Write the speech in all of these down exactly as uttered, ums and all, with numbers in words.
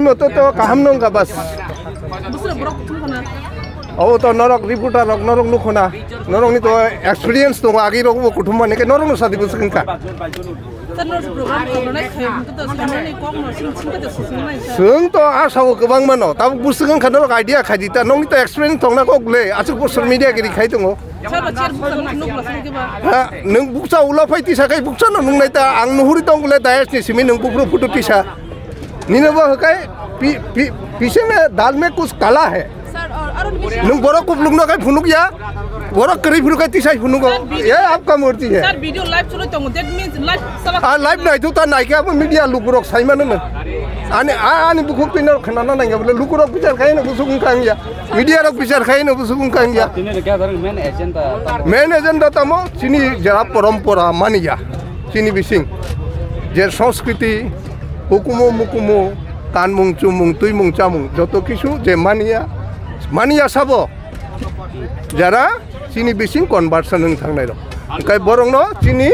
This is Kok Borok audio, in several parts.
No to, to kaham no wngkha bas. Bwswk borok kuthum khna. Obo to norok reporter rok norok nukhona. Norok ni to experience tongo, agi rok bo kuthum mani khe norok no sadi bwswk wngkha. Sir, no program organize khai, hwnkhe to samani kok no sing sing khe to sing nai sir. Swng to asa o kwbang mano. Tabuk bwswk wngkha norok idea khai di ta. Nokni to experience tongna kok le. Aswk bo social media giri khai tongo. Sir, ba chair bukcha nuk nuk la sing khe ba. Ha, nwng bukcha ulo phai tisa khai bukcha no nungnai ta. Ang nuhuri tong le dais ni simi nwng bukro photo tisa. Nino bo hwkai pi-, pi-, piche mein dal mein kuch kala hai. Sir, or, or, nwng borok kupluk no khai phunuk ya. Borok kwrwi phunuk khai tisai phunugo. Sir, video, ye aapka marzi hai. Sir, video live chulai tongo. That means live sala. Ah, live nai tu ta nai khe abo media lukurok sai mano no. Ani, a-, ani bukhuk pino khana na nai bole lukurok bichar khai no busuk wngkha ya. Media rok bichar khai no busuk wngkha ya. Tini gathering main agenda tamo? Main agenda tamo chini jera porompora mani ya. Chini bising. Je sanskriti, hukumu mukumu, kanmung chumung, twimung chamung, joto kisu je mani ya, mani ya sabo. Jara chini bising conversion wng thangnai rok. Hwnkhe borokno chini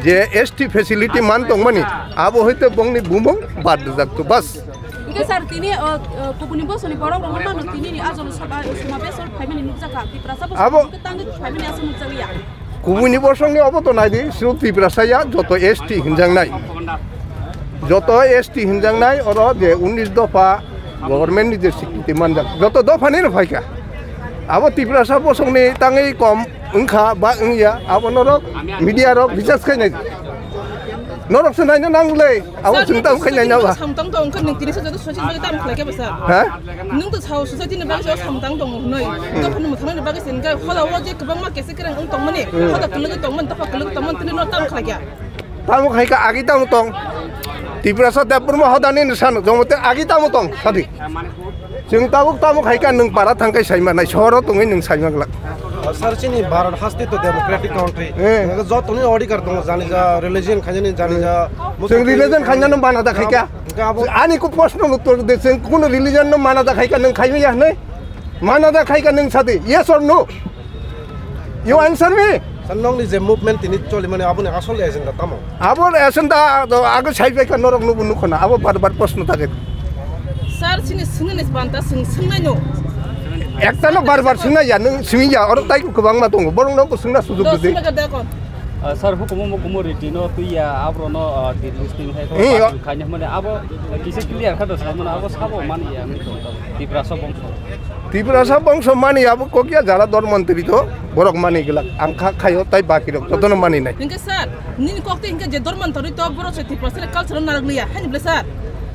je S T facility man tongmani, abo hoite bongni bumung bad rwjak to bas. Hwnkhe sir, tini, uh, uh, kubuni bosoni borok rok mano tini ni ajono sabha, uh, suma besor phaimani nukjakha. Tiprasa bosong abo hwnkhe tangwi phaimani aswk nukjakya. Kubuni bosongni obo to naidi, siro Tiprasa ya, joto S T hinjaknai. Joto S T hinjaknai, oro je unis dopha government ni je sikriti manjak, joto dopha ni no phaikha. Abo Tiprasa bosongni tangwi kom wngkha ba wngya, abo norok media rok research khainai. Norok se naina nang le, abo sir, chwng tam khainai na ba. Samtang tong khe nwng tini sa joto society bagwi tam khlai khe ba sir. Ha? Nwng to sao society ni bagwi sao samtang tong hwnwi. Hmm. Dophani mwthangni bagwi se hwnkhe hoda o je kwbangma kese kereng wng tongmani, hmm, hoda kwlwgwi tongmani, dopha kwlwgwi tongmani, tini no tam khlai khe. Tamo khai kha agi tamo tong. Tiprasa Debbarma hodani ni sano, jomote agi tamo tong, sadi. Chwng tabuk tamo khai kha nwng para thang khai saima nai, sohoro tongwi nwng saima glak. Sir, chini Bharat haste to democratic country. Eh. Nwng jotoni odhikar tongo, jani ja religion khainani, jani ja chwng religion khainano mana da khai kha. Hwnkhe abo ani ko proshno uttor de, chwng kuno religion no mana da khai kha, nwng khai ya hwnwi? Mana da khai kha nwng sadi, yes or no? You answer me. Sir, nokni je movement tini choli mani aboni asol agenda tamo? Abo agenda do age sai bai kha norok nubu nukhona, abo bar bar proshno ta khe. Sir, chini swngni banta swng swngnaino. Ekta no bar bar swngna ya, nwng swngya, oro tai kwbangma tongo, borok no swngna sujug rwdi. Ah, sir, hukumu mukumu riti no twi ya, abro no, ah, twi listing hai ko, hmm, pass khaina mane abo, ah, kisa clear kha do sa mane abo sabo mani ya, Tiprasa bongso. Tiprasa bongso mani abo kokya jara dor mantri to, borok mani glak, ang kha khayo tai baki rok jotono mani nai. Hingke sir, nini kok twi hingke je dor mantri to, borok se Tiprasa ni culture narwk liya, hani ble sir?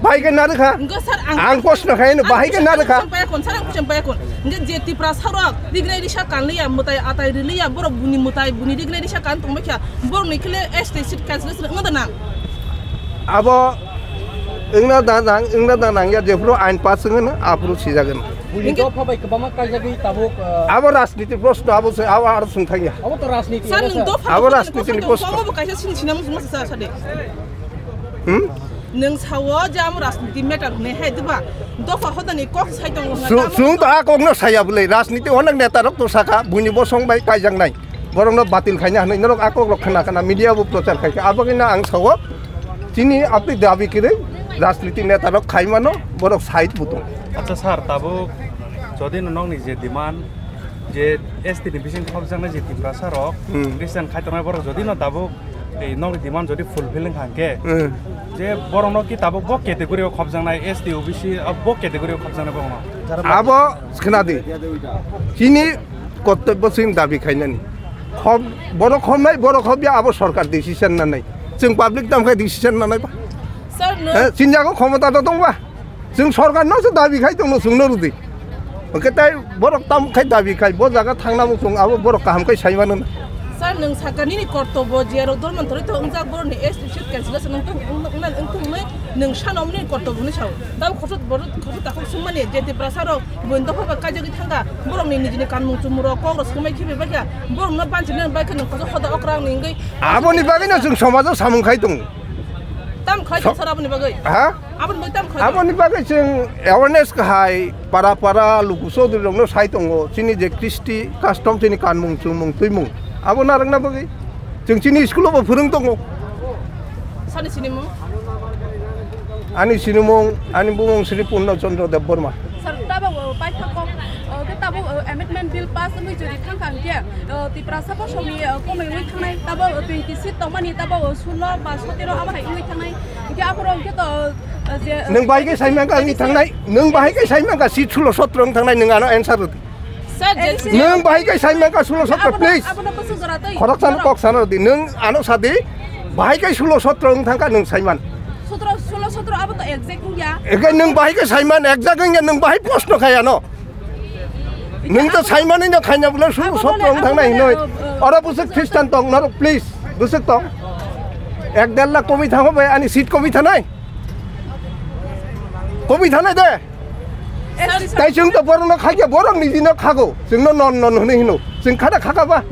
Bahai khe narwkha. Hingke sir, ang, ang kosno khai no, bahai khe narwkha. Ang kucham paya kon, sir, ang kucham paya kon. Hingke je Tiprasa rok rignai risa kan liya, mwtai atai ri liya, borok buni mwtai, buni rignai risa kan tongbai kha, borok ni khle S T seat cancellation wngna da nang? Abo wngna da nang, wngna da nang ya, jephuru ain pass wngno, aphuru sijagan. Buni dopha bai kwbangma kaijagwi tabuk, uh, abo rajniti proshno, abo se, abo aro swng thangya. Abo to rajniti. Sir, nwng dopha abo rajniti ni proshno. Abo kaisa sini sinamung sumasa sa, sa de. Hmm? Nwng sao je amo rajniti matter hwnwi hai, diba? Dopha hodani kok sai tongo hwnwi. Su-, tamo sung to a kok no saya bwlai, rajniti onek neta rok to saka, buini bosong bai kaijaknai. Borok no batil khaina hwnwi norok a kok rok khna khna media bo prochar khai kha. Abagwi no ang sao, chini apni dabi kwrwi rajniti neta rok khai mano, borok side bo tong. Acha sir, tabuk jodi no nokni je demand, je S T ni bising khopjaknai je Tiprasa rok, hmm, Christian khai tongnai borok jodi no tabuk ei nokni demand jodi fulfill wngkha hwnkhe, hmm, je borok no ki tabuk bo category o khopjaknai S T O B C, ah, bo category o khopjaknai borok no. Abo khna di. Chini kortobbo chwng dabi khainani. Khop, borok khopnai, borok khopya abo sorkar decision nanai. Chwng public tamo khai decision nanai ba? Sir, no. Eh, chini jago khomota to tongba? Chwng sorkar no se dabi khai tongno chwngno rwdi. Hwnkhe tai borok tamo khai dabi khai, bo jaga thangna muchung abo borok kaham khai sai mano na. Sir, nwng saka nini kortobo je rok dol manthorwi to wngjak borok ni S T seat cancellation wng thung, wng, wng, wng thung hwnwi nwng sano nini kortobo hwnwi sao. Tamo khoroksa borok khoroksa takhuk swngmani je Tiprasa rok buini dopha bai kaijagwi thangkha, borok ni nijini kanmung chumung rok kok rok swngmai khibi bai kha, borok no banchini bai kha nwng koso hoda okra wngwi. Aboni bagwi no chwng somajo samung khai tongo. Tam khai so- sir aboni bagwi. Ha? Aboni bagwi tam khai. Aboni bagwi chwng awareness kahai para para luku chaudhuri rokno sai tongo. Chini je Kristi custom chini kanmung chumung twimung abo narwkna bagwi chwng chini school o bo phwrwng tongo. Sani sini mung? Ani sinimung, ani bumung Sri Purno Chandra Debbarma. Sir, tabok, uh, paithak kok, uh, ke tabok, uh, amendment bill pass wngwi jodi thangkha hwnkhe, uh, Tiprasa bosongni, uh, komoi wngwi thangnai, tabok, uh, twenty seat tongmani, tabok, uh, sulo ba sotero abo hai wngwi thangnai. Hwnkhe aphuru hwnkhe to, uh, je, uh, Nwng bahai khe saimang ka wngwi thangnai, nwng bahai khe saimang ka seat sulo sotro wng thangnai, nwng ano answer rwdi. Sir, je Nwng bahai khe saimang ka sulo sotro, Abono, please. Abono bwswk jora twi. Khoroksa no kok sana rwdi, nwng ano sadi, bahai khe sulo sotro wng thangkha nwng saiman. Sotro, sulo sotro abo to exact wngya. Eke nwng bahai khe saiman, exact wngya, nwng bahai proshno khai ano. Nwng to saiman wngya khaina bole sulo sotro wng thangnai hinoi. Oro bwswk Khristan tong norok, please, bwswk tong. Ek der lakh komwi thango bai ani seat komwi thanai. Komwi thanai de. Sir, sir. Tai chwng to borokno khakya, borok nijino khago. Chwngno non non hwnwi hino. Chwng khada khaka ba.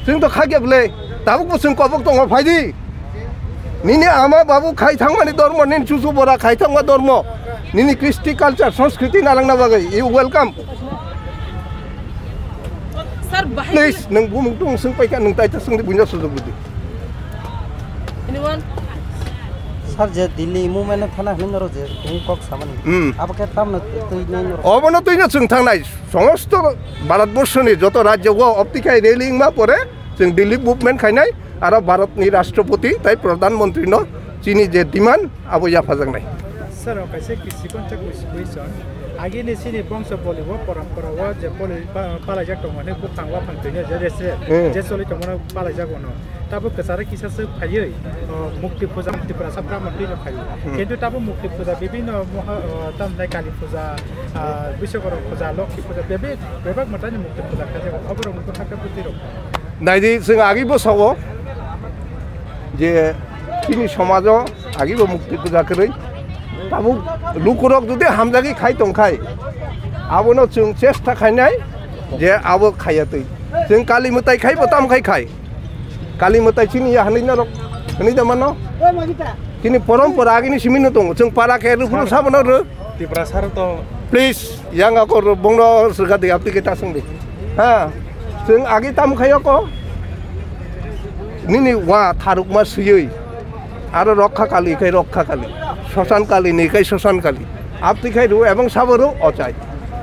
Chwng to khakya bwle. Tabuk bo chwng kobok tongo, phaidi. Nini ama babu khai thangmani dormo, nini chuchu bora khai thangma dormo. Nini Kristi culture, sanskriti narangna bagwi. You welcome. Sir, bahai Please, nwng bumung tung swng paikha, nwng taita swngdi, buino sujok rwdi. Anyone? Sir, je Delhi movement thana hwnwi norok je tini kok samani. Hmm. Abo khe tamno twi nai norok? Obono twino chwng thangnai. Somosto Bharatborsoni joto rajyo o optikai rally wngma pore chwng Delhi movement khainai, aro Bharatni Rashtrapati tai Pradhan Mantrino chini je demand abo yaphajaknai. Sir, o kaisa kisikon chak question. Agini sini bongso boli o parampara o je boli pa-, palaijak tongo ne buphang waphang twino je resre, Hmm. je choli tongo no palaijak ono. Tabo kwcharo kisa se phaiwi, o, Mukti Puja, Mukti Puja sa Brahman twino phaiwi. Hmm. Kintu tabo Mukti Puja bibinno moha, o, tamne Kali Puja, a, Biswakarma Puja, Lokhi Puja, bebe, bebak mwtani Mukti Puja khaijak. Oborok nukho hakhe bwtwi rok. Naidi, chwng agi bo sao je chini somajo agi bo Mukti Puja kwrwi. Tabuk lukurok jodi hamjagwi khai tongkhai, abono chwng chesta khainai je abo khaiya twi. Chwng Kali mwtai khai bo tam khai khai. Kali mwtai chini ya hwnwi norok hwnwi da mano. Chini porompora agini simi no tongo. Chwng para khe rw phuru sabo no rw. Tiprasa rok to. Please, yang ako rw bongno srwga di, apni kita sung di. Ha. Chwng agi tam khayo ko. Nini wa tharuk ma suyui. Aro rokha kali khai rokha kali. Sosan kali ni khai sosan kali. Apni khai rw ebong sabo rw ochai.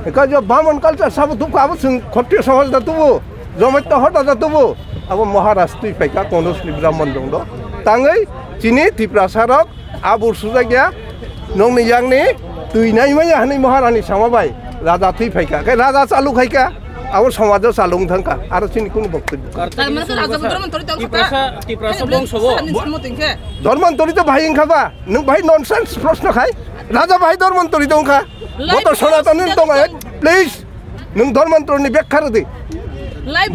Eka jo Bamon culture sabo dukha abo chwng khotri somaj da tubu. Jomai to hota da tubu. Abo Maharaj twi phaika kono sni Brahman dong do. Tangwi chini Tiprasa rok abur sujak ya. Nongni yangni twi nai maya hani Maharani sama bai. Raja twi phaika. Kai raja chalu khaika. Abo somajo chalung thangka. Aro chini kunu boktobyo. Tar mane to raja Dhormontori tong Tiprasa, Tiprasa bongso bo. Dhormontori to bhai wngkha ba. Nwng bhai nonsense proshno khai. Raja bhai Dhormontori tongkha. Bo to Sonatani tong, please. Nwng Dhormontori ni bekha rwdi.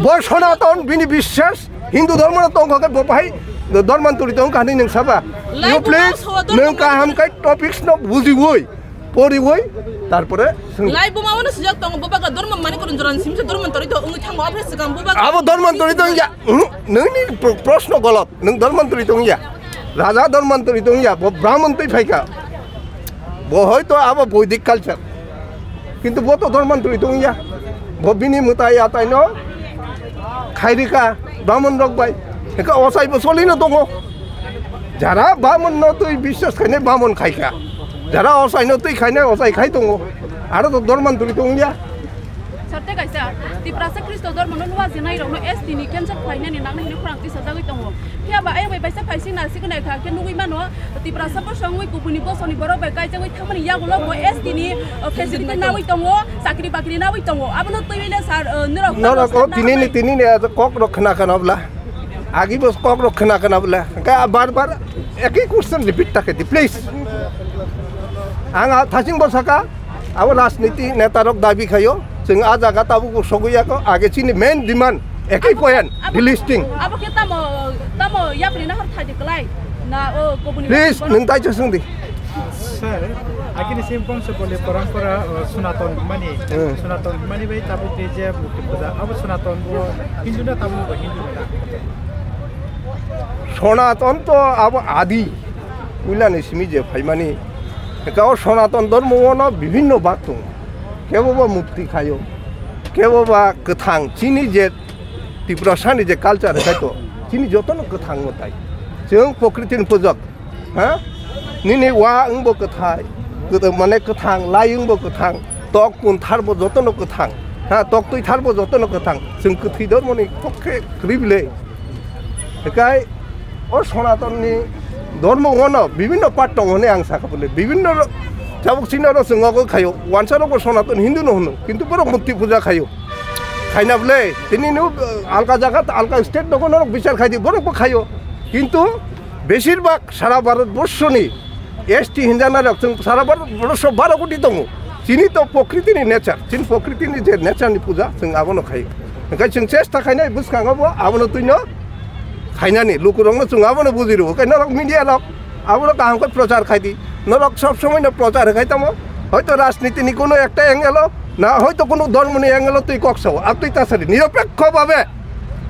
Bo Sonaton bini biswas Hindu dhormo no tongkha khe bo bahai Dhormontori tongkha hinwi nwng saba. You please, nwng kaham khai topics no bujiwi, poriwi, tarpore swng. Lai buma wano sujak tongo, bo bagra Dhormo mani kurun joran simse Dhormontori to wngwi thango, office swkang bo bagra. Abo Dhormontori tongya, nwngni proshno golot, nwng Dhormontori tongya. Raja Dhormontori tongya, bo Brahmon twi phaika. Bo hoito abo Boidik culture. Kintu bo to Dhormontori tongya. Bo bini mwtai ataino khairika Brahmon rok bai. Eka osai bo solino tongo. Jara Brahmon no twi biswas khainai Brahmon khaika. Jara osai no twi khainai osai khai tongo. Aro to Dhormontori tongya. Sarte kaisa, Tiprasa Khristo dhormo no nua jinai rok no S T ni cancel khlainani nangnai hwnwi khorang tisajagwi tongo. Phiya ba ayang bai baisa phaising na siknai kha khe nugwi mano, Tiprasa bosong wngwi kubuni bosong ni borok bai kaijagwi thangmani yagulo bo S T ni, uh, facility nawi tongo, chakri bakri nawi tongo. Abono twiwi le sir, uh, norok Norok o tini ni, tini ni kok rok khna khna bla. Agi bo kok rok khna khna bla. Ka bar bar eki question repeat ta khe di, please. Ang a thasing bo saka, abo rajniti neta rok dabi khayo. Chwng a jaga tabuk sogwi ya ko, age chini main demand, ekei point, abo, delisting. Abo khe tamo, tamo yapri nahar thai de klai. Na, o, kobuni Please, nahar nwng tai chasung di. Sir, agini sim bongso bole parampara, o, Sonaton hwnmani, Hmm. Sonaton hwnmani bai tabuk de je Murti puja, abo Sonaton bo Hindu na tabuk bo Hindu na? Sonaton to abo adi, puilani simi je phaimani. Eka o Sonaton dhormo ono bibhinno bak tongo. Kebo ba murti khayo, kebo ba kwthang, chini je Tiprasani je culture khai to, chini jotono kwthang mwtai. Chwng prokriti ni pujak, ha? Nini wa wngbo kwthai, kwth-, mane kwthang, lai wngbo kwthang, tok kun tharbo jotono kwthang, ha, tok twi tharbo jotono kwthang, chwng kwthwi dormoni pokhe kwrwi bile. Hikai o Sonatonni dormo ono bibinno part tongo hwnwi ang sakha bole, bibinno ro-, tabuk chini oro chwng ogo khaio, wansa rokbo Sonaton Hindu no hwno, kintu borok murti puja khaio. Khaina bole, tini no, uh, alka jagat, alka state nogo norok bichar khai di, borok bo khaio. Kintu beshirbag sara Bharat borshoni S T hinjana rok chwng sara Bharat borsho baro koti tongo. Chini to prokriti ni nature, chini prokriti ni je nature ni puja chwng abono khaio. Hwnkhe chwng chesta khainai bwskango bo abono twino khainani lukurokno chwng abono bujiro. Hwnkhe norok media rok abono kaham khe prochar khai di. Norok sob somoi no prochar khai tamo. Hoito rajniti ni kono ekta angle o na hoito kono dhormo ni angle o twi kok sao. Ab twi ta sari niropekho babe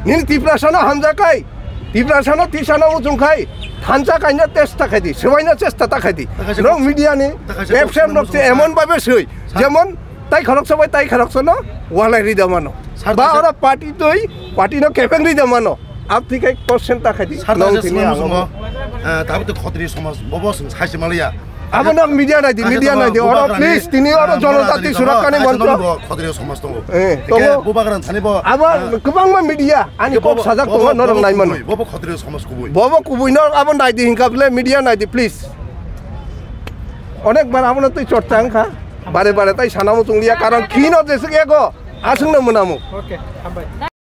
nini Tiprasa no hamjakai. Tiprasa no tisa no muchung khai. Thansa kaina chesta khai di. Swbaina chesta ta khai di. Ta kaisa Norok media ni ta kaisa F C M kok rok se swnamung emon babe swi. Sa- Jemon tai khoroksa bai tai khoroksa no walai rida mano. Sar Ba ta oro party twi party no kepeng rida mano. Ab twi kai percent ta khai di. Sar Nong ta tini swnamung ang swngo. Eh, tabuk to khotri somaj bobo swng sai se maliya. Abo no media nai di, media nai di. Oro please, tini oro jonojati surakha ni montro. Khotri somaj tongo. Eh, tongo. Bo bagan thani bo. Abo kwbangma media, ani kok sajak tongo, norok nai mano. Bobo khotri somaj kubui. Bobo kubui no abo nai di hinkha bole media nai di, please. Onek bar abono twi chorcha wngkha. Bare bare tai sana muchung liya, karon khino jesuk ego aswk no mwnamo. Okay, hambai.